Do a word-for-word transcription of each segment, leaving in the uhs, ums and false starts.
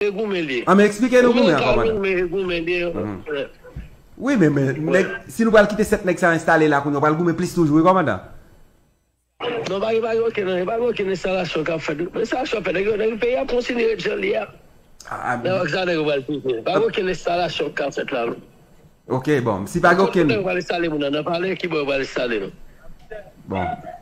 e goumen li ye. An, men eksplike nou goumen an, kòmandan. Goumen, e goumen li ye. Wi, men, men nèg, si nou pral kite sèt nèg sa yo enstale la kounye a, yo pral goumen plis toujou, wi, kòmandan. Non, pa gen, pa gen okenn, pa gen okenn enstalasyon k ap fèt. Enstalasyon ap fèt, nèg yo, nèg peyi a kontinye ret jan l ye a. Nan wak sa nèg yo pral pete. Pa gen okenn enstalasyon k ap fèt la, non. Ok, bon, si pa gen okenn. Nèg yo pral enstale moun nan, nan palè, ki bò yo pral enstale nou? Bon.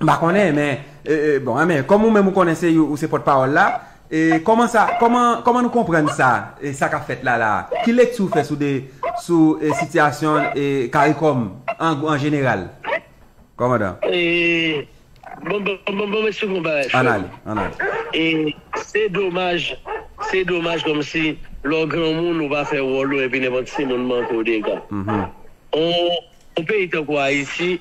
M pa konnen, men, e, e, bon, men, kòm ou menm ou konnen se, ou se pòtpawòl la, e, kòman sa, kòman, kòman nou konprann sa, e, sa k ap fèt la, la? Ki lekti ou fè sou de, sou, e, sitiyasyon, e, CARICOM an, an jeneral? Kòmandan. E, bon, bon, bon, bon, bon, mesye, bon bagay, frè. Ann ale, ann ale. E, se domaj, se domaj kòmsi lè w granmoun ou pa fè wòl ou epi nenpòt timoun manke w dega. Mhm. On, on peyi tankou Ayiti,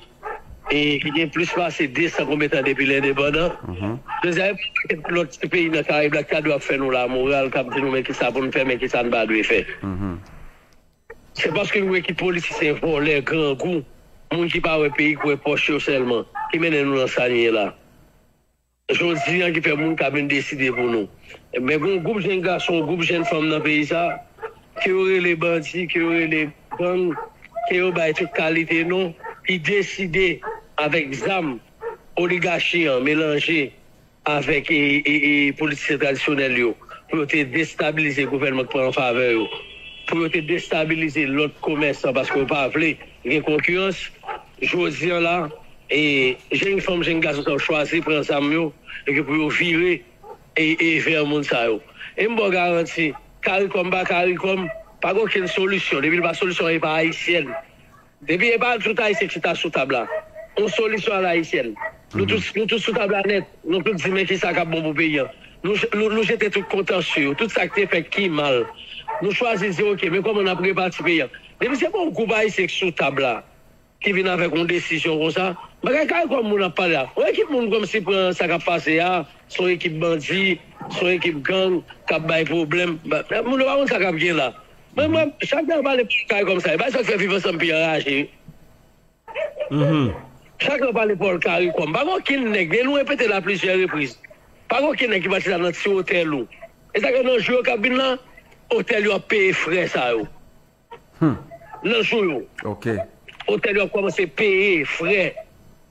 e ki gen plis pase de san konbyen tan depi l endepandan, mhm, jodi a, gen yon pakèt lòt peyi nan Karayib la ki ta dwe ap fè nou lamoral, k ap di nou men kisa pou n fè, men kisa n pa dwe fè. Mhm. Se paske nou wè ki politisyen vòlè, grangou, moun ki pa wè peyi, k wè pòch yo sèlman, ki mennen nou nan sa n ye la. Jodi a, ki fè moun ka vin deside pou nou. Men gen yon gwoup jèn gason, yon gwoup jèn fanm nan peyi sa, ke yo rele bandi, ke yo rele gang, ke yo bay tout kalite non, ki deside avèk zam oligachi an melanje avèk, e, e, e, politisyen tradisyonèl yo pou yo te destabilize gouvènman k pran an favè yo, pou yo te destabilize lòt komèsan paske yo pa vle gen konkirans. Jodi a la, e, jèn fanm, jèn gason sa yo chwazi pran zam yo epi pou yo vire, e, e, vè moun sa yo. E m ba w garanti, karikòm pa karikòm, pa gen okenn solisyon. Depi l pa solisyon, e pa ayisyèn. Depi e pa tout Ayisyen ki chita sou tab la. Yon solisyon a la ayisyèn. Nou tout, nou tout sou tab la nèt. Nou tout di men kisa k ap bon pou peyi a. Nou, nou, nou jete tout kontansye yo, tout sa k te fèt ki mal. Nou chwazi di, oke, men kòman n ap repati peyi a. Depi se pa yon gwoup Ayisyen ki sou tab la, ki vin avèk yon desizyon konsa, bagay kay kòm moun ap pale a. Yon ekip moun kòmsi pran sa k ap pase a, se yon ekip bandi, se yon ekip gang k ap bay pwoblèm. Ba, moun yo pa konn sa k ap gen la. Mwen, mwen, chak lè yo pale pòl kay kòm sa, e pa sa k fè Viv Ansanm pi anraje. Mhm. Chak lè yo pale pòl kay kòm, pa gen okenn nèg, e nou repete l a plizyè repriz. Pa gen okenn nèg ki pa chita nan ti otèl ou. E sa k nan jou yo k ap vin la, otèl yo ap peye frè sa yo. Hmm. Nan jou yo. Ok. Otèl yo ap kòmanse peye frè.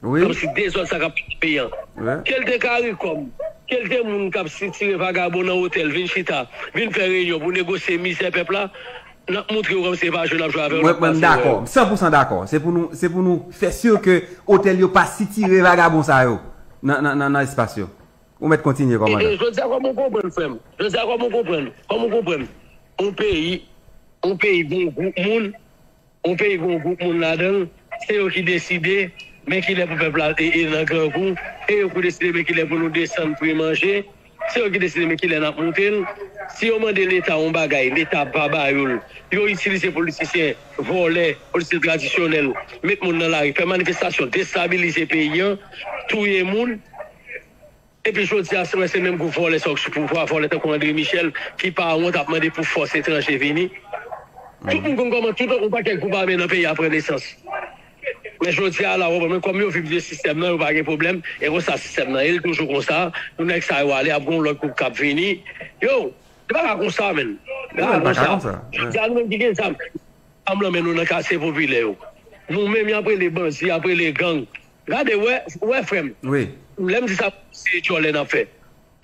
Wi. Kòmsi dezòd sa k ap pase peyi an. Wi. Ke l te karikòm, ke l te moun k ap sitire vagabon nan otèl, vin chita, vin fè reyinyon pou negosye mizè pèp la, n ap montre yo kòmsi se pa jwe n ap jwe avè yo, n ap pase yo. Mwen, mwen dakò, m san pou san dakò. Se pou nou, se pou nou fè si ke otèl yo pa sitire vagabon sa yo nan, nan, nan, nan espas yo. Ou mèt kontinye, kòmandan. E, e, jodi a, kòman w konprann, frè m? Jodi a, kòman w konprann? Kòman w konprann? Yon peyi, yon peyi gen yon gwoup moun, yon peyi gen yon gwoup moun ladan l, se yo ki deside, men kilè pou pèp la, e, e, nan grangou, se yo ki deside, men kilè pou nou desann pri manje, se yo ki deside, men kilè n ap moute l. Si yo mande Leta yon bagay, Leta pa ba yo l. Yo itilize politisyen, vòlè, politisyen tradisyonèl, met moun nan lari, fè manifestasyon, destabilize peyi an, touye moun. Epi jodi a, se, se menm gwoup vòlè sa yo k sou pouvwa, vòlè tankou André Michel, ki pa wont ap mande pou fòs etranje vini. Tout moun konn kòman tout yon pakèt gwoup ame nan peyi a pran nesans. Men jodi a la, w konprann, men kòm yo viv de sistèm nan, yo pa gen pwoblèm, e konsa sistèm nan ye, li toujou konsa, pou nèg sa yo ale, ap gen yon lòt gwoup k ap vini. Yo, li pa ka konsa, menn. Li pa ka konsa. Jodi a, nou menm ki gen zam, zam nan men nou nan katye popilè yo. Nou menm, y ap rele bandi, y ap rele gang. Gade, wè, wè, frè m. Wi. Lè m di sa, se djòlè n ap fè.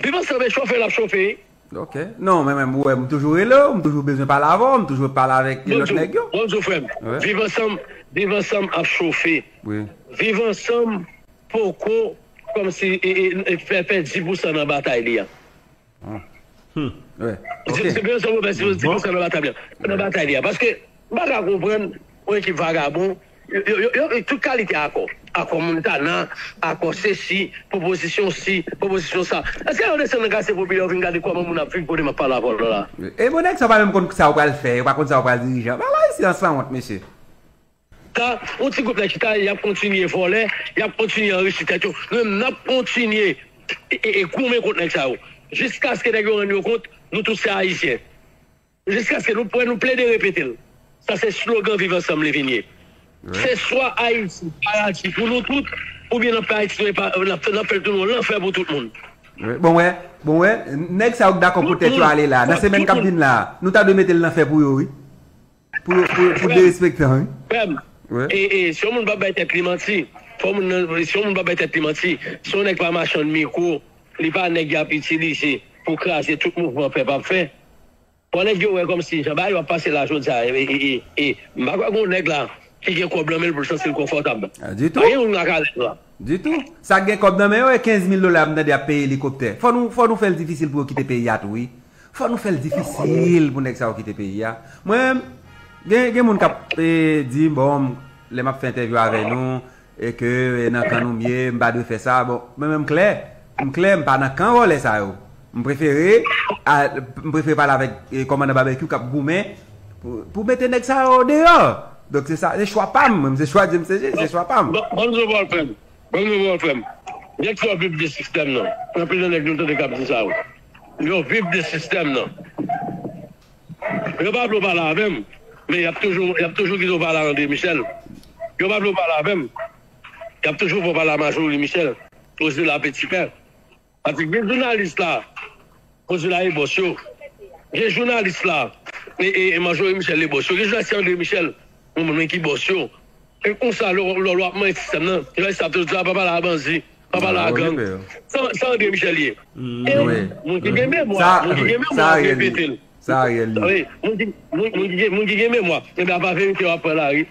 Viv Ansanm e chofe l ap chofe. Ok. Non, men, men, wè, m toujou rele w, m toujou bezwen pale avè w, m toujou pale avèk lòt nèg yo. Bonjou, frè m. Wi. Viv Ansanm, Viv Ansanm ap chofe. Wi. Viv Ansanm poko kòmsi, e, e, e, fè, fè dis pousan nan batay li a. Hmm. Wi. Ok. Se, se byen sa, mwen, se dis pousan nan batay li a. Nan batay li a. Paske, m pa ka konprann yon ekip vagabon, yo, yo, yo, yo, tout kalite akò. Akò Montana, akò sesi, pwopozisyon si, pwopozisyon sa. Èske yo desann nan katye popilè, yo vin gade kòman moun ap viv kote m ap pale avè w la? E bon, nèg sa pa menm konn sa yo pral fè, yo pa konn sa yo pral dirije. Bagay la, isi an sanwont, mesye. Sa, yon ti gwoup nèg chita, y ap kontinye vòlè, y ap kontinye anrichi tèt yo. Nou menm, n ap kontinye e, e, e goumen kont nèg sa yo. Jiskaske nèg yo rann yo kont, nou tout se Ayisyen. Jiskaske nou, pou nou plede repete l. Sa se slogan Viv Ansanm li vin ye. Wi. Se swa Ayiti, paradi pou nou tout, oubyen n ap fè Ayiti, n ap, n ap fè l tounen yon lanfè pou tout moun. Bon, wè, bon, wè, nèg sa yo k dakò pou tèt yo ale la, nan semèn k ap vin la, nou ta dwe mete l nan fè pou yo, wi. Pou, pou, pou derespektan, wi. Frè m, e, e, si yon moun pa bay tèt li manti, fò moun nan, si yon moun pa bay tèt li manti, si yon nèg pa machann mikwo, li pa nèg y ap itilize pou kraze tout mouvman pèp ap fè. Fò nèg yo wè kòmsi jan bagay yo ap pase la jodi a, e, e, e, e, m pa kwè gen yon nèg la ki gen kòb nan men l pou l santi l konfòtab. Ah, ditou. Pa gen youn nan kalèt la. Ditou. Sa k gen kòb nan men yo, e kenz mil dola m tande ap peye elikoptè. Fò nou, fò nou fè l difisil pou yo kite peyi a tou, wi. Fò nou fè l difisil pou nèg sa yo kite peyi a. Mwen, gen, gen moun k ap, e, di, bon, lè m ap fè entèvyou avè nou, e ke, e, nan kan nou m ye, m pa dwe fè sa. Bon, mwen menm m klè, m klè, m pa nan kan vòlè sa yo. M prefere, a, m prefere pale avèk, e, kòmandan Barbecue k ap goumen pou, pou mete nèg sa yo deyò. Donk, se sa, se chwa pa m, mwen, se chwa James Séché, se chwa pa m. Bon, bon, bon, bon, frè m. Ban m yon pawòl, frè m. Nèg sa yo viv de sistèm nan. Anpil nan nèg nou tande k ap di sa yo. Yo viv de sistèm nan. Yo pa vle w pale avè m, men y ap toujou, y ap toujou kite w pale a André Michel. Yo pa vle w pale avè m, y ap toujou fè w pale a Marjorie Michel. Rosela Petitpè. Paske gen jounalis la, Rosela e bòs yo. Gen jounalis la, e, e, e Marjorie Michel e bòs yo. Gen jounalis André Michel, yon moun ki bòs yo. E konsa, lè, lè, lè w ap manyen sistèm nan, jounalis la ap toujou di, "Ah, pa pale a bandi, pa pale a gang." Sa, sa André Michel ye. E moun ki gen memwa, moun ki gen memwa ap repete l. Sa Ariel ye. Wi, moun ki, moun, moun ki gen, moun ki gen memwa, ebyen, apa verite w ap pran lari.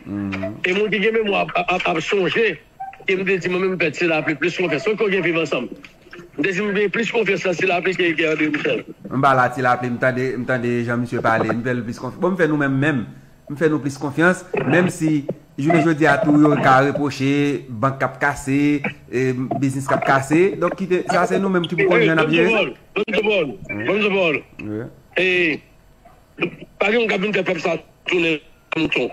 E moun ki gen memwa ap, ap, ap, ap sonje, e m te di, mwen menm, m fè Ti Lapli plis konfyans. Fòk yo gen viv ansanm. M te di, m gen plis konfyans nan Ti Lapli ke, ke André Michel. M pa la Ti Lapli, m tande, m tande jan misye pale, m fè l plis konfyans. Bon, m fè nou menm, menm. M fè nou plis konfyans, menm si jounen jodi a tou yo ka repwoche bank k ap kase, e, biznis k ap kase. Donk, kite, sa se nou menm ki pou konn jan n ap jere sa. Bon, bon, bon, bon, bon. E, pa gen moun k ap vin fè pèp sa tounen mouton.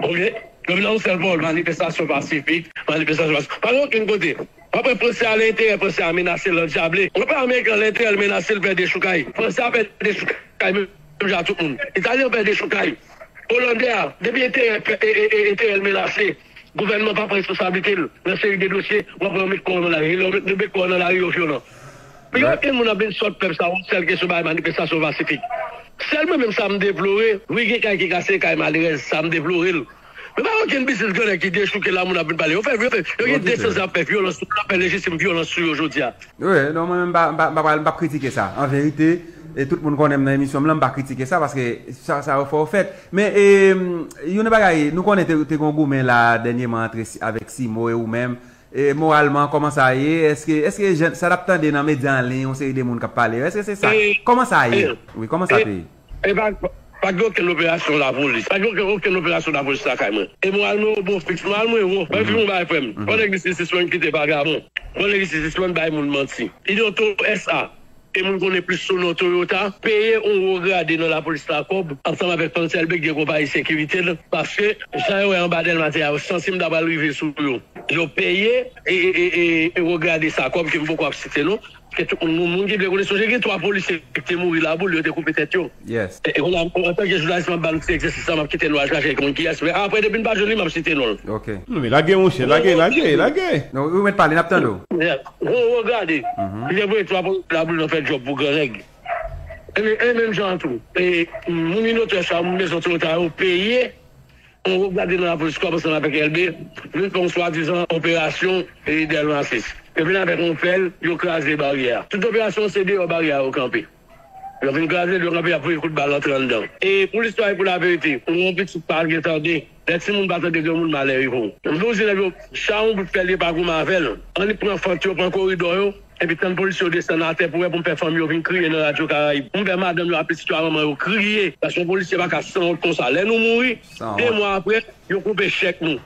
Oke? Yo vin nan yon sèl pawòl, manifestasyon pasifik, manifestasyon pasifik. Pa gen okenn kote. W ap wè Fransè a, lè enterè Fransè a menase l, l andyaple. W ap wè Ameriken an, lè enterè l menase l, pè dechoukay. Fransè a pè dechoukay, menm jan ak tout moun. Italyen an pè dechoukay. Olandè a, depi enterè, e, e, e, enterè l menase, gouvènman pa pran responsablite l nan seri de dosye, w ap wè yo met kò yo nan lari. Lè yo met, yo met kò yo nan lari, yo vyolan. Pou gen okenn moun ap vin sòt pèp sa yon sèl kesyon bay manifestasyon pasifik. Sèl mwen menm sa m deplore, wi, gen kay ki kase, kay malerèz, sa m deplore l. Men pa okenn biznis grannèg ki dechouke la moun ap vin pale. Yo fè, yo fè, yo gen de sans ap fè vyolans sou, ap fè lejitim vyolans sou yo jodi a. Wi, non, mwen menm m pa, m pa, m pa pral, m p ap kritike sa. An verite, e tout moun konnen m nan emisyon m lan, m pa kritike sa paske sa, sa yo fè yo fèt. Men, e, youn nan bagay, nou konnen te, te gen yon goumen la dènyèman antre Si-, avèk Simo e ou menm. E moralman, kòman sa ye? Èske, èske jan, sa n ap tande nan medya an liy, yon seri de moun k ap pale yo, èske se sa? Kòman sa ye? Wi, kòman sa te ye? E pa, pa gen okenn operasyon lapolis. Pa gen okenn, okenn operasyon lapolis lakay mwen. E moral mwen wo fiks, moral mwen wo. Mwen di yon bagay, frè m. Fò nèg isi sispann kite vagabon. Fò nèg isi sispann bay moun manti. Idioto S A. E moun konnen plis sou non Toyota, peye yon wo grade nan lapolis la kòb, ansanm avèk Fancy Elbé ki gen konpayi sekirite l, paske jan yo wè anba Dèlma te a, yo santi m ta pral rive sou yo. Yo peye e, e, e, e, e wo grade sa kòb ke m poko ap site non. Ke tout moun, moun ki vle konnen, sonje gen twa polisye ki te mouri Laboul, yo te koupe tèt yo. E, e kounye a, antanke jounalis, m ap ba n ti egzèsis sa, m ap kite nou al chache konn kiyès. Men apre, depi n pa jwenn li, m ap site non l. Non, men lage, monchè, lage, lage, lage. Non, ou mèt pale, n ap tande w. Gwo wo gade. Li te voye twa polisye Laboul nan fè djòb pou grannèg. E men, e menm jan an tou, e moun inotè sa, moun mezon Toyota yo peye yon wo gade nan lapolis kòb ansanm avèk Elbé, vin fè yon swadizan operasyon, e, Dèlma sis. Yo vin avèk yon pèl, yo kraze baryè a. Tout operasyon an se deyò baryè a yo kanpe. Yo vin kraze l, yo kanpe, y ap voye kout bal antre anndan. E pou listwa e pou laverite, yon pitit pa gen tande. Lè timoun pa tande granmoun, malè rive w. M vle w di nèg yo, chay yon bout pèl, yo pa goumen avè l. Annik pran fant yo, pran koridò yo, epi tann polisye yo desann atè pou wè, pou m fè fanmi yo vin kriye nan Radyo Karayib. Pou m fè madanm yo ak pitit yo a manman yo kriye. Paske yon polisye pa ka sanwont konsa. Lè nou mouri, de mwa apre, yo koupe chèk nou.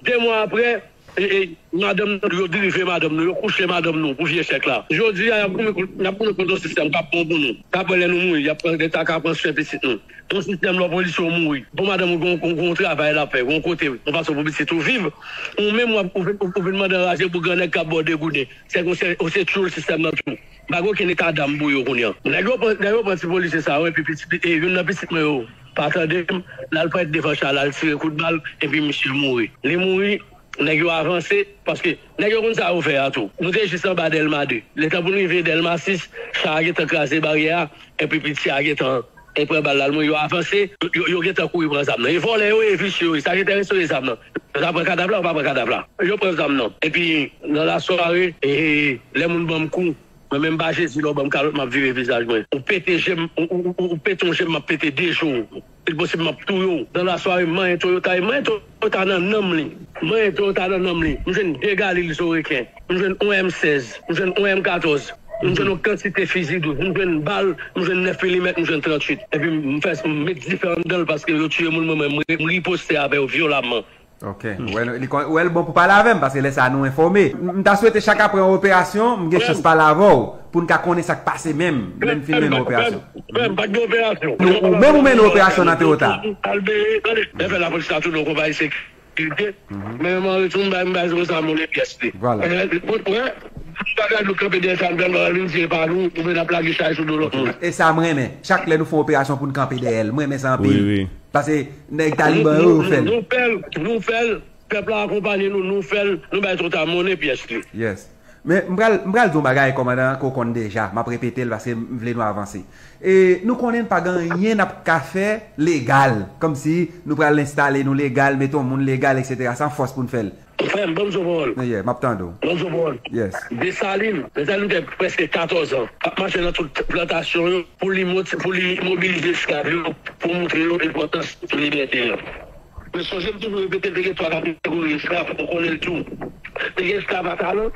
De mwa apre, e, e, madanm nou, yo derive madanm nou, yo kouche madanm nou pou vye chèk la. Jodi a, y ap goumen kont, y ap goumen kont yon sistèm k ap bon pou nou. K ap wè lè nou mouri, y ap pran, leta ka pran swen pitit nou. Yon sistèm lè yon polisye w mouri. Bon, madanm ou gon, gon, gon travay l ap fè, gon kote, yon fason pou pitit ou viv. Ou menm w ap, ou vin, ou vin mande anraje pou grannèg k ap ba w degouden. Se kon se, ou se tchoul sistèm nan tou. M pa gen okenn eta dam pou yo kounye a. Nèg yo pran, nèg yo pran ti polisye sa yo, epi pitit, e youn nan pitit mwen yo pa tande m, l al parèt devan chay la, l tire kout bal, epi misye mouri. Li mouri, nèg yo avanse, paske nèg yo konn sa yo fè a tou. Nou te jis anba Dèlma de. Letan pou n rive Dèlma sis, cha a gentan kraze baryè a, epi piti a gentan e pran bal la, yo avanse, yo, yo gentan kouri pran zam nan. E vòlè yo ye, visye yo ye. Sa ki enterese yo, e zam nan. Yo ta pran kadav la, yo pa pran kadav la. Yo pran zam nan. Epi, nan lasware, e, lè moun ban m kou, mwen menm pa Jezi, lè w ban m kalòt, m ap vire vizaj mwen. Ou pete je m, ou, ou, ou, ou pete yon je m, m ap pete de je w. Si l posib, m ap touye w. Nan lasware, m manyen Toyota, e manyen Toyota nan nanm li. Manyen Toyota nan nanm li. M jwenn de galil sou reken. M jwenn yon M sèz. M jwenn yon M katòz. M jwenn yon kantite fizi douz. M jwenn bal, m jwenn nèf milimèt, m jwenn tranntuit. Epi m fè, m met dife anndan l paske yo tiye moun mwen, mwen, m, m riposte avè yo vyolamman. Ok. Ou wè, li kon- ou wè l bon pou pale avè m, paske lè sa a nou enfòme. M, m ta swete chak apre yon operasyon, m gen chans pale avè w, pou n ka konnen sa k pase menm, lè n fin mennen operasyon. Frè m, pa t gen operasyon. Nou, ou menm ou mennen operasyon nan Toyota. Lè fè lapolis la tounen yon konpayi sekirite. Men mwen, tou m bay, m bay zam, m le pyès li. Vwala. Wè, m pa gade nou kanpe dèyè sa, m pral vin tire pa nou, oubyen n ap lage chay sou do lòt moun. E sa m renmen. Chak lè nou fè yon operasyon pou n kanpe dèyè l. M renmen sa anpil. Wi, wi. Paske nèg Taliban yo, yo fè l. Nou fè l, nou fè l, pèp la akonpanye nou, nou fè l, nou bay Toyota monnen pyès li. Yes. Men m pral, m pral di yon bagay, kòmandan, ke w konn deja, m ap repete l paske m vle nou avanse. E nou konnen n pa gen anyen n ap ka fè legal, kòmsi nou pral enstale nou legal, mete yon moun legal, etsetera. Se an fòs pou n fè l. Frè m, ban m sou pawòl. Yeah, m ap tande w. Ban m sou pawòl. Yes. Desalin, Desalin te prèske katòz an, ap mache nan tout plantasyon yo pou li moti- pou li mobilize esklav yo, pou montre yo enpòtans libète an. Men sonje m toujou repete, te gen twa kategori esklav, ou konnen l tou. Te gen esklav a talan,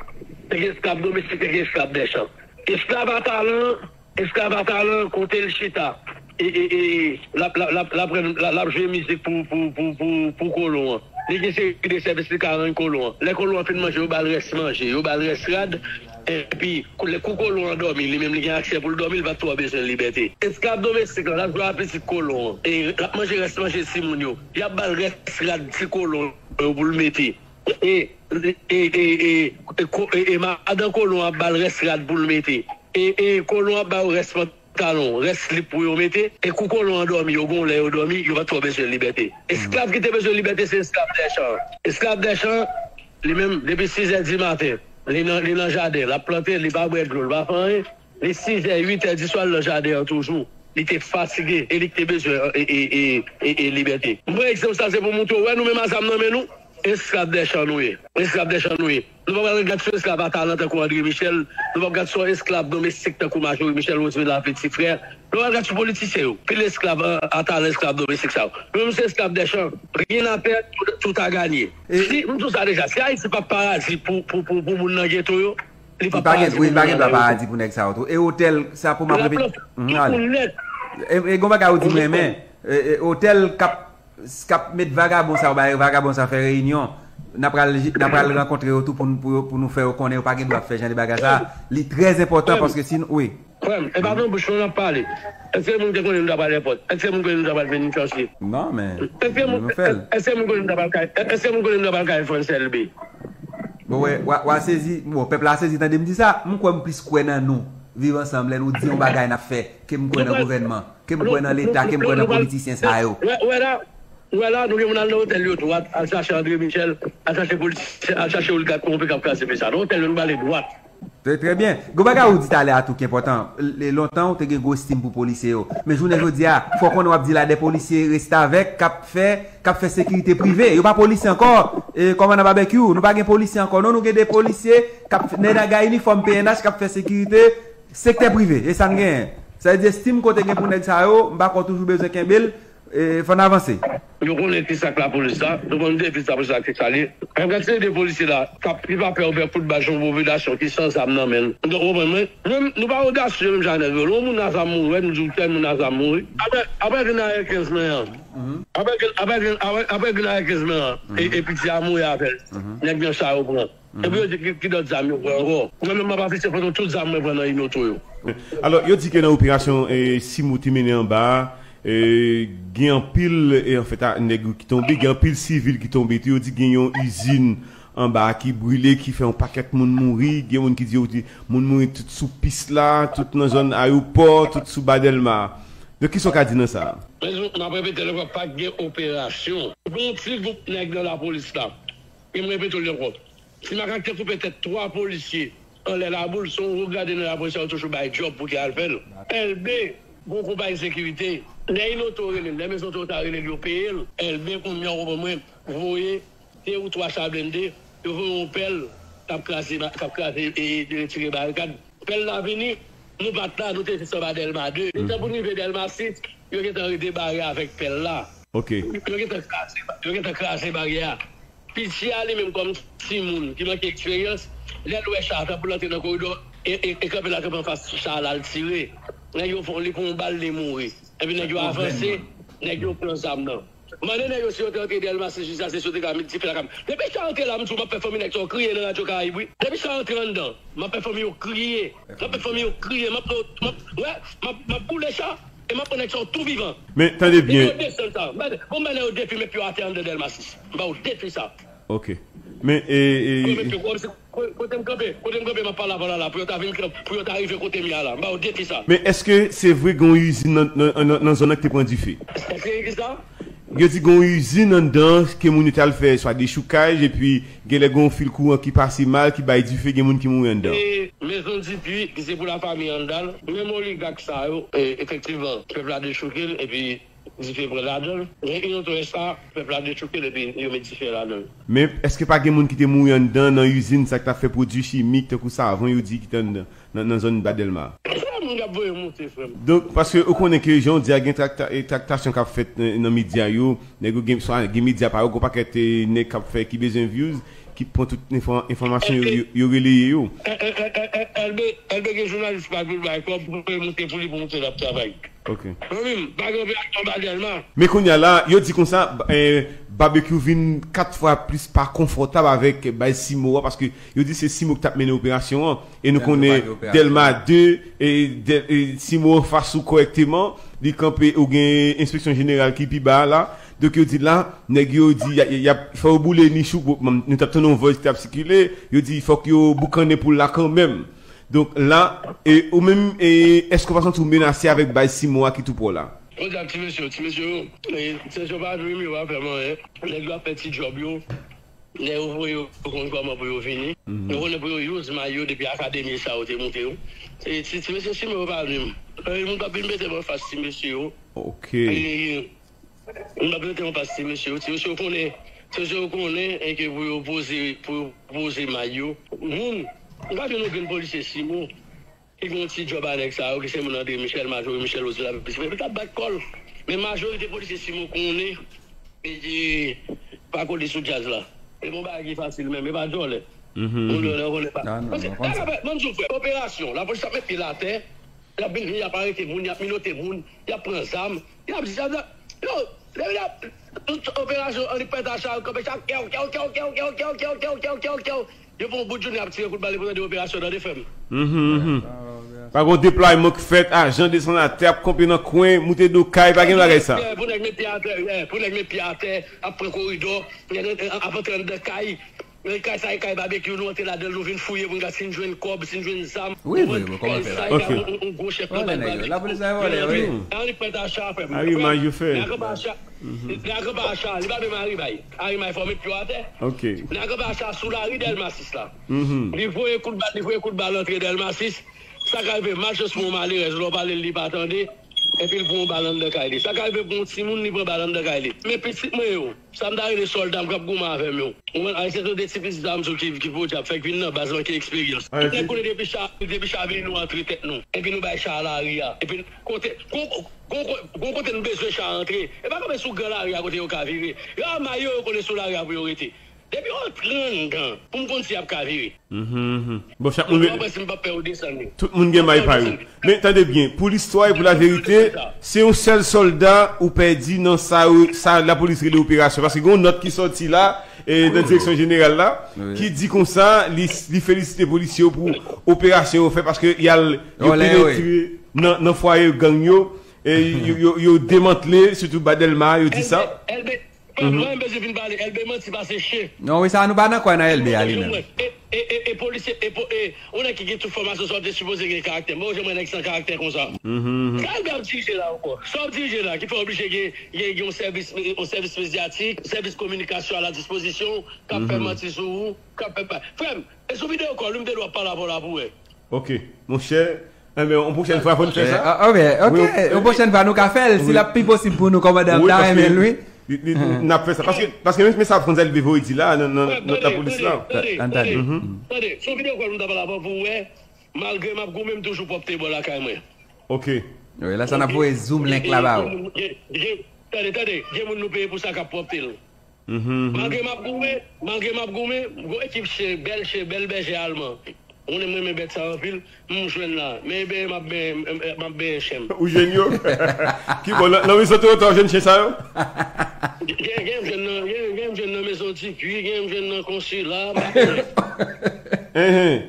te gen esklav domestik, te gen esklav dèchan. Esklav a talan, esklav a talan, kote l chita, e, e, e, l ap, l ap, l ap, l ap rann- l ap, l ap jwe mizik pou, pou, pou, pou, pou kolon an. Li gen seri de sèvis li ka rann kolon an. Lè kolon an fin manje, yo ba l rès manje, yo ba l rès rad, epi kou- lè kou kolon an dòmi, li menm li gen aksè pou l dòmi, li pa t twò bezwen libète. Esklav domestik la, l ap jwe a pitit kolon an. E l ap manje rès manje timoun yo. Y ap ba l rès rad ti kolon yo pou l mete. E, e, e, e, e, ko- e, e madan kolon an ap ba l rès rad pou l mete. E, e kolon ap ba yo rès pantalon, rès slip pou yo mete. E kou kolon an dòmi, yo gon lè yo dòmi, yo pa t twò bezwen libète. Esklav ki te bezwen libète, se esklav dèchan. Esklav dèchan, li menm, depi sizè di maten, li nan, li nan jaden, l ap plante, li pa bwè dlo, li pa fè anyen. Li sizè, uitè di swa, l nan jaden an toujou. Li te fatige, e li te bezwen, e, e, e, e, e libète. M pran egzanp sa, se pou montre w, wè, nou menm a zam nan men nou, esklav dèchan nou ye. Esklav dèchan nou ye. Nou pa pral gad sou esklav a talan tankou André Michel. Nou p ap gad sou esklav domestik tankou Majorie Michel, Rosemary Lafitte, ti frè. Nou p ap gad sou politisyen yo. Pil esklav a, a talan, esklav domestik sa yo. Nou menm se esklav dèchan. Rien à perdre, tout, tout à gagner. Si, m di w sa deja, si Ayiti p ap paradi pou, pou, pou, pou moun nan geto yo, li p ap paradi pou moun nan geto. Wi, li pa gen dwa paradi pou nèg sa yo tou. E otèl, sa pou m ap repete. Tout moun nèt. E, e gon bagay ou di m renmen. E, e otèl k ap k ap met vagabon sa yo, bay vagabon sa yo fè reyinyon, n a pral, n a pral rankontre yo tou pou, n- pou, yo- pou nou fè yo konnen yo pa gen dwa ap fè jan de bagay sa. Li trè enpòtan paske si n- wi. Frè m, e pa nan bouch nou n ap pale. Èske moun te konnen nou ta pral èpòt? Èske moun konnen nou ta pral penitansye? Non, men nou fè l. Èske moun konnen nou ta pral kay? Èske moun konnen nou ta pral kay Frantz Elbe? Bon, wè, w a- w a sezi, bon, pèp la sezi tande m di sa, m kwè m plis kwè nan nou, Viv Ansanm, lè nou di yon bagay n ap fè, ke m kwè nan gouvènman. Ke m kwè nan Leta, ke m kwè nan politisyen sa yo. Wè, wè la, wè la, nou gen moun al nan otèl yo dwat, al chache André Michel, al chache politisyen, al chache oligak kowonpi k ap kraze peyi sa. Nan otèl yo, nou ba li dwat. Trè, trè byen. Gon bagay ou di talè a tou ki enpòtan. L- Lontan, ou te gen gwo estim pou polisye yo. Men jounen jodi a, fò w konnen w ap di la de polisye restavèk k ap fè, k ap fè sekirite prive. Yo pa polisye ankò. E, kòmandan Babekyou, nou pa gen polisye ankò. Non, nou gen de polisye k ap, nèg nan gay inifòm P N H k ap fè sekirite sektè prive, e sa n genyen. Sa vle di estim ke w te gen pou nèg sa yo, m pa kwè w toujou bezwen kenbe l, e, fò n avanse. Nou konnen ki sa k lapolis la, nou konnen depi sa pou sa ki sa li. Mwen gad se de polisye la, k ap, ki pa pè ouvè kout bal sou yon popilasyon ki san zam nan men l. Nou konprann mwen, nou, nou pa odasye menm jan nèg yo. Lè yon moun a zam mouri, wè nou di w tèl moun a zam mouri. Apre, apre grenn a kenz men an. Apre grenn, apre grenn, apre, apre grenn a kenz men an, e, e piti a mouri avè l. Nèg nan cha yo pran. Epi yo di ki, ki lòt zam yo pran ankò. Mwen menm m ap afisye foto tout zam mwen pran nan inoto yo. Alò, yo di ke nan operasyon, e, Simon te mennen anba a, e, gen anpil, e, anfèt, a, nèg yo ki tonbe, gen anpil sivil ki tonbe tou. Yo di gen yon izin anba a ki brile, ki fè yon pakèt moun mouri. Gen moun ki di yo di moun mouri tout sou pis la, tout nan zòn ayewopò, tout sou ba Dèlma. Donk, kisa w ka di nan sa a? Men, m ap repete l ankò, pa t gen operasyon. Gen yon ti gwoup nèg nan lapolis la. E m repete w li ankò. Ti Makak te koupe tèt twa polisye anlè Laboul, se yon wo grade nan lapolis, sa yo toujou bay djòb pou ki al fè l. Èlbe, gon konpayi sekirite. Lè Inoto rele l, lè Mezon Toyota rele l, yo peye l. Èlbe, kounye a, w konprann mwen, voye de ou twa cha blende, yo voye yon pèl k ap kraze, k ap kraze e retire barikad. Pèl la vini, nou pa t la, nou te jis anba Dèlma de. Letan pou n rive Dèlma sis, yo gentan debare avèk pèl la. Ok. Yo gentan kraze, yo gentan kraze baryè a. Piti a li menm kòm timoun ki manke eksperyans, lè l wè cha a tanpou l antre nan koridò, e, e, e kanpe la kanpe anfas cha a la, l tire. Nèg yo fè, li pran yon bal, li mouri. Epi nèg yo avanse, nèg yo pran zam nan. Mande nèg yo si yo te antre Dèlma sis jis la, se si yo te ka met dife lakay m. Depi cha a antre la, m di w, m ap fè fanmi nèg sa yo kriye nan Radyo Karayib, wi. Depi cha a antre anndan, m ap fè fanmi yo kriye. M ap fè fanmi yo kriye, m ap, m ap, wè, m ap, m ap boule cha, e m ap pran nèg sa yo tou vivan. Men, tande byen. Depi yo desann sa, m ba, bon, m ba nèg yo defi met pye yo atè anndan Dèlma sis. M ba yo defi sa. Ok. Men, e, e, Kote m kanpe, kote m kanpe, m ap pale avè w la, pou yo ta vin, pou yo ta rive kote m ye a la. M ba yo defi sa. Men èske se vre gen yon izin nan, nan, nan, nan zòn nan ki te pran dife? Èske se sa? Yo di gen yon izin anndan ke moun yo t al fè swa dechoukaj, epi genlè gen yon fil kouran ki pase mal, ki bay dife, gen moun ki mouri anndan. E Mezon Dipi, ki se pou lafanmi Andal, menm oligak sa yo, e, efektivman, pèp la dechouke l, epi dife pran ladan l. Men Inoto S A, pèp la dechouke l epi yo met dife ladan l. Men èske pa gen moun ki te mouri anndan nan izin sa ki t ap fè pwodui chimik tankou savon yo di ki te anndan nan, nan zòn Ba Dèlma? Sa moun k ap voye monte, frè m. Donk, paske ou konnen ke jan w di a gen trakta, e, traktasyon k ap fèt nan, nan medya yo, nèg yo gen, swa gen medya pa yo, gen pakèt, e, nèg k ap fè ki bezwen views, ki pran tout enfò, enfòmasyon yo, yo, yo releye yo. Èlbe, Èlbe gen jounalis pa pou l bay kòb pou l monte pou li pou monte l ap travay. Ok. Mwen menm, pa gen operasyon Ba Dèlma. Men kounye a la, yo di konsa, eh, Babekyou vin kat fwa plis pa konfòtab avèk baz Simo a, paske yo di se Simo ki t ap mennen operasyon an. E nou konnen Dèlma de, e, Dèl, e, Simo anfas ou kòrèkteman, li kanpe ou gen enspeksyon jeneral ki pi ba a la. Donk yo di la, nèg yo di, y a, y a, y ap fè yo boule nich ou, bon, nou t ap tande yon vòs ki t ap sikile, yo di fòk yo boukannen poul la kanmenm. Donk la, e, ou menm, e, èske w pa santi w menase avèk baz Simo a ki tou pwè w la? Mwen di ak ti mesye yo, ti mesye yo, e, ti mesye yo pa jwe, yo pa fè m anyen. Nèg yo ap fè ti djòb yo. Lè yo voye yo, yo konn kòman pou yo vini. Yo konnen pou yo use may yo depi akademi sa yo te moute yo. E ti, ti mesye Simo yo pa vle m. E moun p ap vin mete m anfas ti mesye yo. Ok. E, Mwen pa plante yon pas ti mesye yo. Ti mesye yo konnen, ti mesye yo konnen enke pou yo poze, pou yo poze may yo. Moun, m pa jwenn okenn polisye Simo ki gen yon ti djòb a nèg sa yo, ki se moun André Michel, Majorie Michel, Ozil Lavis, men li t ap bat kò l. Men majorite polisye Simo konnen, e, e, pa kole sou djaz la. E bon bagay ki fasil menm, e pa djòlè. Moun djòlè yo konnen pa. Paske, mwen di w, frè, operasyon, lapolis ap met pye l atè, y ap vin, y ap arete moun, y ap minote moun, y ap pran zam, y ap di zam nan. Yo, depi y ap, tout operasyon, annik pèt a cha, kanpe cha, kèw, kèw, kèw. Yo pran yon bout jounen ap tire kout bal, epi w tande operasyon nan de fèm. Pa gen deplwayman k fèt, ajan desann atè, ap kanpe nan kwen, moute do kay, pa gen bagay sa. Pou nèg met pye atè, pou nèg met pye atè, ap pran koridò, ap antre anndan kay. Men kay sa e kay Babekyou, nou antre ladan l, nou vin fouye pou n gad si n jwenn kòb, si n jwenn zam. Wi, wi, wi, kòman fè la? Ok. Yon gwo chèf nan bal Babekyou. Lapolis la vòlè, wi. An li pèt a cha, frè m. A imaj yo fè. Nèg anba cha. Nèg anba cha, li pa menm Arimay. Arimay fò met pye w atè. Ok. Nèg anba cha sou lari Dèlma sis la. Li voye kout bal, li voye kout bal antre Dèlma sis. Sa ka rive, malchans pou yon malerèz, lè w pale l, li pa tande. Epi l pran yon bal anndan kay li. Sa ka rive pou yon timoun, li pran bal anndan kay li. Men pitit mwen yo, sa m ta rele sòlda m k ap goumen avè m yo. Ou konprann? Ayisyen se de ti pitit zam sou ki, ki podyab fèk vin nan baz manke eksperyans. Tout nèg konnen depi cha, depi cha vini nou antre tèt nou. Epi nou bay cha a lari a. Epi kote, gon, gon, gon kote nou bezwen cha a antre. E pa kanpe sou gran lari a kote yo ka vire. Yo a may yo, yo konnen sou lari a pou yo rete. Depi yo antre anndan, pou m konn si y ap ka vire. Bon, chak moun. Mwen pa prèske m p ap fè yo desann li. Tout moun gen may pa yo. Men tande byen, pou listwa e pou laverite, se yon sèl sòlda ou pèdi nan sa, sa lapolis rele operasyon. Paske gen yon nòt ki sòti la, e, nan direksyon jeneral la, ki di konsa, li, li felisite polisye yo pou operasyon yo fè, paske y al, yo penetre nan, nan fwaye gang yo, e, yo, yo, yo demantle, sitou Ba Dèlma, yo di sa. Mwen, mwen bezwen vin pale, Elbe manti pase chen. Non, wi, sa nou pa nan kwè nan Elbe, Alina. E, e, e, e polisye, e, po, e, yon nèg ki gen tout fòmasyon sa w te sipoze gen karaktè. Mwen, jan mwen nèg san karaktè konsa. Sa Elbe ap dirije la ankò. Sa w ap dirije la, ki fè w oblije gen, gen, gen yon sèvis, yon sèvis medyatik, sèvis kominikasyon a la dispozisyon, k ap fè manti sou ou, k ap fè pa. Frè m, e sou videyo kòl, wi, m te dwe ap pale avè w la pou wè. Ok, monchè. Enben, yon pwochèn fwa, fò n fè sa. Ok, ok. Yon pwochèn fwa, nou ka fè l. Si l ap pi posib pou nou, kòmandan, m ta renmen l, wi. N ap fè sa. Paske, paske men, men sa Frantz Elbe voye di la, nan, nan, nan lapolis la. Tande, tande, tande. Tande, se yon videyo kòl m ta pale avè w pou wè, malgre m ap goumen, m toujou pwòpte bò lakay mwen. Ok. Wi, lè sa n ap voye zoom link la ba ou. Gen, gen, tande, tande, gen moun nou peye pou sa k ap pwòpte l. Malgre m ap goumen, malgre m ap goumen, m gon ekip chen, bèl chen, bèl bèje alman. Ou konnen m renmen bèt sa anpil, m jwenn la. Men bèje m ap benyen, m ap benyen chen m. Ou jwenn yo? Ki bò? Nan, nan Minnesota, w jwenn chen sa yo? Gen, gen m jwenn nan, gen, gen m jwenn nan Mezon Dipui, gen m jwenn nan Konsila, m pa konnen. Enhen.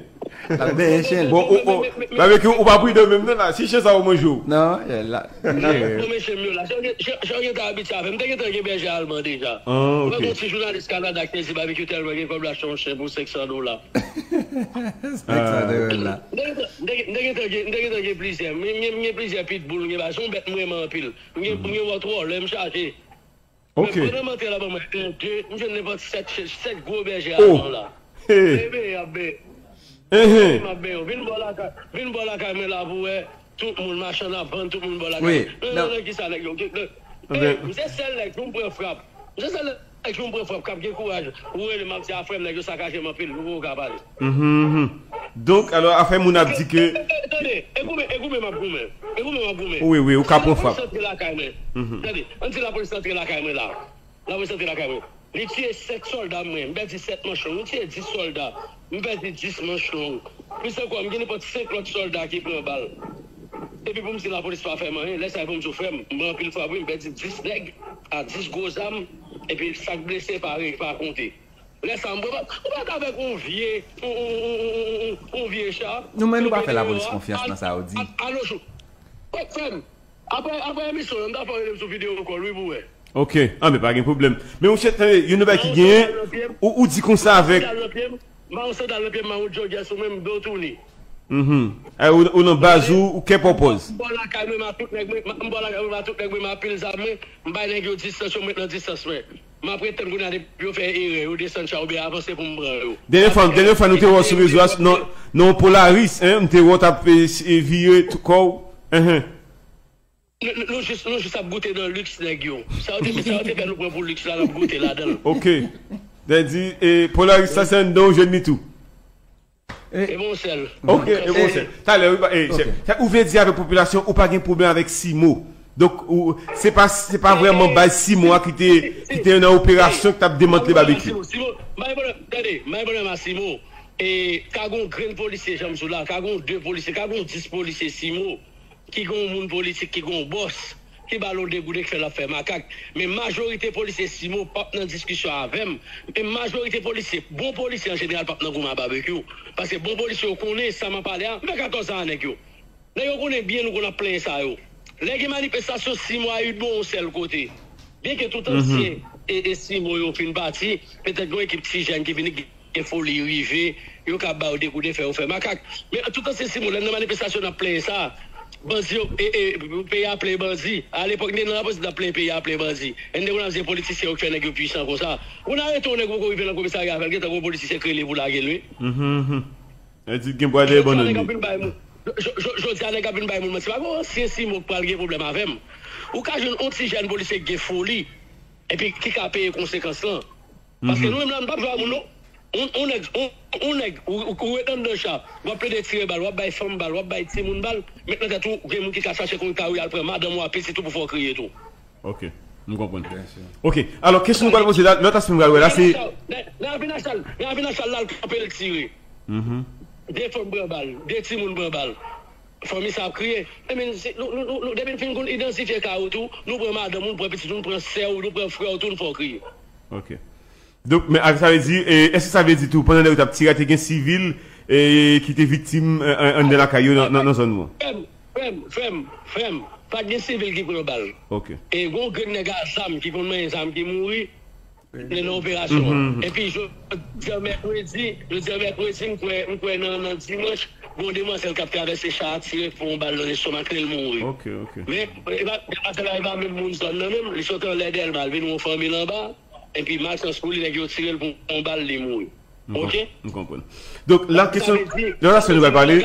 L ap benyen chen. Bon, ou, ou, Babekyou, ou pa pridan menm non la. Si chen sa yo manje w. Non, la. Mwen, mwen, chen m yo la. Jan, jan, jan yo te abitye avè m. M te gentan gen bèje alman deja. Ah, ok. Mwen, gon ti jounalis Kanada ki te di Babekyou tèlman gen kòb l achte yon chen pou senk san dola. Senk san dola. M te gentan, m te gentan, m te gentan gen, m te gentan gen plizyè. M gen, m gen plizyè pitbull, m gen ba, se yon bèt m renmen anpil. M gen, m gen Rottweiler, m chaje. Ok. Men pandan m antre la, ban mwen en, de, m jwenn nenpòt sèt, sèt gwo bèje alman la. Bebe, y ap be. Enhen. M ap be yo. Vin bò lakay, vin bò lakay mwen la pou wè. Tout moun machann ap vann, tout moun bò lakay. Wi. Nan, nan, nan, kisa nèg yo? Ey, m se sèl nèg pou m pran frap. M se sèl nèg pou m pran frap k ap gen kouraj. Ou rele m ap di, a, frè m, nèg yo sakaje m anpil. Ou poko ka pale. Mhm. Donk, alò, afè moun ap di ke... E, e, e, tande, e goumen, e goumen m ap goumen. E goumen m ap goumen. Wi, wi, ou ka pran frap. Si lapolis antre lakay mwen, tande, ann di lapolis antre lakay mwen la. Lapolis antre lakay mwen. Li tiye sèt sòlda mwen. M pèdi sèt manch long. Li tiye dis sòlda. M pèdi dis manch long. Plis ankò, m gen nenpòt senk lòt sòlda ki pran bal. Epi pou m di lapolis pa fè m anyen, lè sa a pou m di w, frè m, m pran anpil frap, wi, m pèdi dis nèg a dis gwo zam, epi sa k blese pa re-, pa konte. Lè sa a, m pran, ou pa t avèk yon vye, yon, yon, yon, yon, yon, yon vye cha. Nou menm, nou pa fè lapolis konfyans nan sa yo di. A, a, a, a, a, Frè m, apre, apre emisyon an, m ta fè w rele m sou videyo kòl, wi, pou wè. Ok, ah, men pa gen pwoblèm. Men monchè, tande, youn nan bagay ki genyen, ou, ou di konsa avèk... M pa yon sandal nan pye m, m pa yon jogger sou mwen, m do touni. Mhm. Eh, ou, ou nan baz ou, ou kè pòpòz. M bò lakay mwen, m a tout nèg mwen, m bò lakay mwen, m a tout nèg mwen, m a pil zam mwen, m bay nèg yo distans yo, m ret nan distans mwen. M ap ret tann kounye a depi yo fè erè, yo desann cha oubyen avanse pou m pran yo. Dènye fwa, dènye fwa nou te wè w sou rezo a, nan, nan yon Polaris, en, m te wè w t ap, e, e, vire tou kò w. Enhen. Nou, nou, nou jis, nou jis ap goute nan liks nèg yo. Sa yo te, sa yo te fè nou pran pou liks la, n ap goute ladan l. Ok. Sa vle di, e, Polaris sa se anndan w jwenn li tou. E bon sèl. Ok, e bon sèl. Talè, wi, e, chèf. Sa ou vle di avèk popilasyon, ou pa gen pwoblèm avèk Simo. Donk, ou, se pa, se pa vrèman baz Simo a ki te, ki te nan operasyon ki t ap demantle Babekyou. Simo, m pa gen pwoblèm, tande, m pa gen pwoblèm a Simo. E ka gon grenn polisye, jan m di w la, ka gon de polisye, ka gon dis polisye Simo ki gen yon moun politik, ki gen yon bòs, ki ba l yon degoute, ki fè l ap fè makak. Men majorite polisye Simo p ap nan diskisyon avè m. Men majorite polisye, bon polisye an jeneral p ap nan goumen a Babekyou. Paske bon polisye yo konnen sa m ap pale a, m fè katòz an a nèg yo. Nèg yo konnen byen nou konn ap plenyen sa yo. Lè gen manifestasyon Simo a, yo bon yon sèl kote. Byenke tout ansyen e, e Simo yo fin pati, petèt gen yon ekip ti jèn ki vini gen foli rive, yo ka ba yo degoute, fè yo fè makak. Men tout ansyen Simo, lè n nan manifestasyon n ap plenyen sa, bandi yo, e, e, peyi a plen bandi. Alepòk, n te nan lapolis n ap plenyen peyi a plen bandi. E n te konn ap di se politisyen yo k fè nèg yo pwisan konsa. Ou nan arete yon nèg ou poko rive nan komisarya avè l, gentan gon polis ki se k rele pou lage l, wi. Mhm, mhm. Yo di gen bwa dèyè bannann li. Jodi a nèg ap vin bay moun, jodi a nèg ap vin bay moun manti. Pa gon ansyen Simo k pral gen pwoblèm avè m. Ou ka jwenn yon ti jèn polisye ki gen foli, epi ki ka peye konsekans lan. Paske nou menm la, nou p ap jwe a moun, non. On, on nèg, on, on nèg, ou, ou, ou ret anndan cha, w ap plede tire bal, w ap bay fanm bal, w ap bay timoun bal, met nan tèt ou, gen moun ki ka chache kouri kay ou, y al pran madanm ou a, pitit ou pou fè w kriye tou. Ok, m konprann. Ok, alò, kesyon nou pral poze la, lòt aspè m pral wè la, se... Nan, nan, nan Ravin Achal, nan Ravin Achal la, l kanpe, l tire. De fanm pran bal, de timoun pran bal. Fanmi sa ap kriye. Enben, nou, nou, nou, nou, depi n fin konn idantifye kay ou tou, nou pran madanm ou, nou pran pitit ou, nou pran sè ou, nou pran frè ou tou, nou fè w kriye. Ok. Donk, men, sa vle di, e, èske sa vle di tou, pandan nèg yo t ap tire a, te gen sivil, e, ki te viktim, e, an, anndan lakay yo nan, nan, nan zòn ou an? Frè m, frè m, frè m, frè m. Pa t gen sivil ki pran bal. Ok. E gen yon grenn nèg a zam ki konn manyen zam ki mouri nan operasyon an. Epi jodi a mèkredi, jodi a mèkredi, m kwè, m kwè nan, nan dimanch, gen yon demwazèl k ap travèse cha a tire pou yon bal nan lestomak li, l mouri. Ok, ok. Men, e pa, demwazèl la, e pa menm moun zòn nan menm, li sot anlè Dèlma, l vin yon fanmi anba, epi malchans pou li, nèg yo tire l pou yon bal, li mouri. Ok? M konprann. Donk, la kesyon, nan la semaine nou va pale.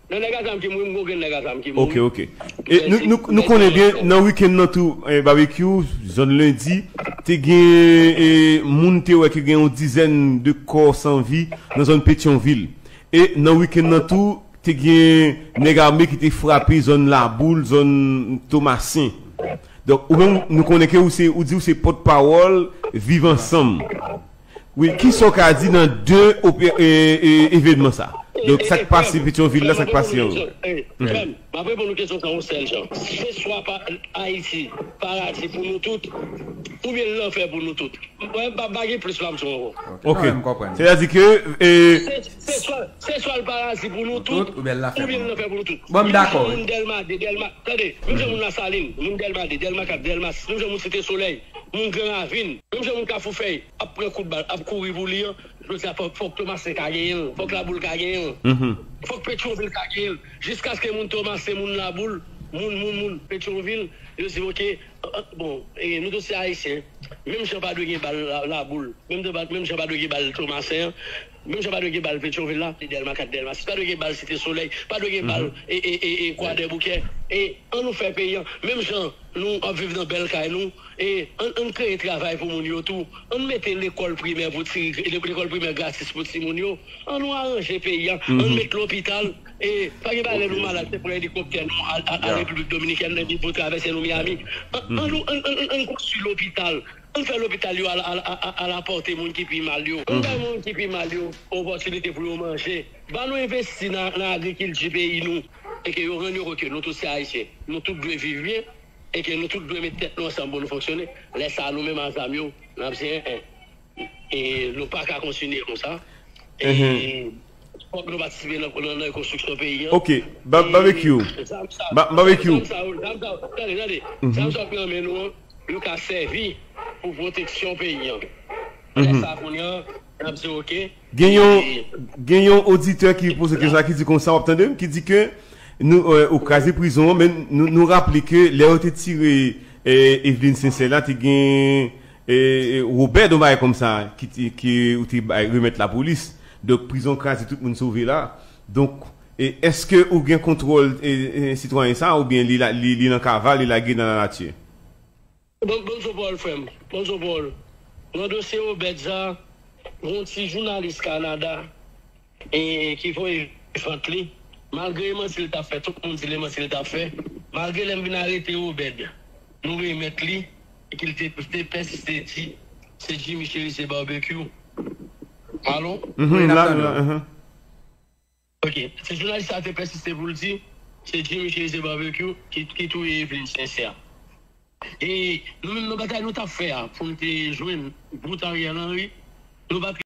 Nan nèg a zam ki mouri, m gon grenn nèg a zam ki mouri. Ok, ok. E nou, nou, nou konnen byen, nan wikenn nan tou, eh, Babekyou, zòn Lendi, te gen, eh, moun te wè ke gen yon dizèn de kò san vi nan zòn Petyonvil. E nan wikenn nan tou, te gen nèg ame ki te frape zòn Laboul, zòn Tomasen. Donk, ou menm, nou konnen ke ou se, ou di ou se pòtpawòl Viv Ansanm. Wi, kisa w ka di nan de opè-, e, e, evènman sa? Donk, sa k pase Petyonvil la, sa k pase anwo? Frè m, m ap reponn ou kesyon sa yon sèl jan. Se swa pa Ayiti, paradi pou nou tout, oubyen lanfè pou nou tout. Mwen pa, pa gen plis la m sou ankò. Ok. Sètadi ke, e, se, se swa, se swa l paradi pou nou tout, oubyen lanfè pou nou tout. Bon, m dakò. Menm jan moun Dèlma de, Dèlma, tande, menm jan moun Lasalin, moun Dèlma de, Dèlma kat, Dèlma sis, menm jan moun Site Solèy, moun Gran Ravin, menm jan moun Kafou Fèy ap pran kout bal, ap kouri pou li an, jodi a fòk, fòk Tomasen ka genyen l, fòk Laboul ka genyen l, fòk Petyonvil ka genyen l, jiskaske moun Tomasen, moun Laboul, moun, moun, moun Petyonvil, yo di, ok, bon, e, nou tout se Ayisyen, menm jan pa dwe gen bal La-, Laboul, menm jan pa, menm jan pa dwe gen bal Tomasen an, menm jan pa dwe gen bal Petyonvil la, Dèlma kat, Dèlma sis, pa dwe gen bal Site Solèy, pa dwe gen bal, e, e, e, e, Kwadèboukè, e, ann nou fè peyi an, menm jan nou ap viv nan bèl kay nou, e ann, ann kreye travay pou moun yo tou. Ann mete lekòl primè pou ti, le-, lekòl primè gratis pou timoun yo. Ann nou aranje peyi a. Ann met lopital. E pa gen bagay lè nou malad, se pran elikoptè nou al, al, al Repiblik Dominikèn epi pou travèse nou Miami. Ann, ann nou, ann, ann, ann, ann konstwi lopital. Ann fè lopital yo al, al, al, al apòte moun ki pi mal yo. Ann bay moun ki pi mal yo opòtinite pou yo manje. Ban nou envesti nan, nan agrikilti peyi nou. E ke yo rann yo kont ke nou tout se Ayisyen. Nou tout dwe viv byen. E ke nou tout dwe met tèt nou ansanm pou nou fonksyone. Lè sa a, nou menm a zam yo, n ap di, en, en. E nou pa ka kontinye konsa. E fòk nou patisipe nan, nan, nan rekonstriksyon peyi an. Ok, Ba-, Babekyou. E zam sa, Ba-, Babekyou. Zam sa yo, zam sa yo, tande, tande. Zam sa yo ki nan men nou an, yo ka sèvi pou pwoteksyon peyi an. Lè sa a, kounye a, n ap di, ok. Gen yon, gen yon oditè ki poze kesyon sa, ki di konsa, w ap tande m, ki di ke nou, e, ou kraze prizon an, men nou, nou raple ke lè yo te tire, e, Eveline Sincère la, te gen, e, e, Robert, yon bagay kòmsa, ki te, ki ou te bay, remèt lapolis. Donk, prizon kraze, tout moun sove la. Donk, e, èske ou gen kontwòl, e, e, sitwayen sa, oubyen li la, li, li nan kava, li lage nan lanati? Bon, bonjou Paul, frè m. Bonjou Paul. Nan dosye Obed sa, gon ti jounalis Kanada, e, ki voye vant li. Malgre e manti l t ap fè, tout moun di l e manti l t ap fè. Malgre lè m vin arete Obed, nou remèt li, e ki l te, te pèsiste di, se Jimmy Chérizier Barbecue. Alo? Mhm, wi, n ap la, tande w. Ok. Se jounalis sa te pèsiste pou l di, se Jimmy Chérizier Barbecue ki, ki touye Eveline Sincère. E nou menm nan batay nou t ap fè a, pou n te jwenn bout Ariel Henry, nou pa t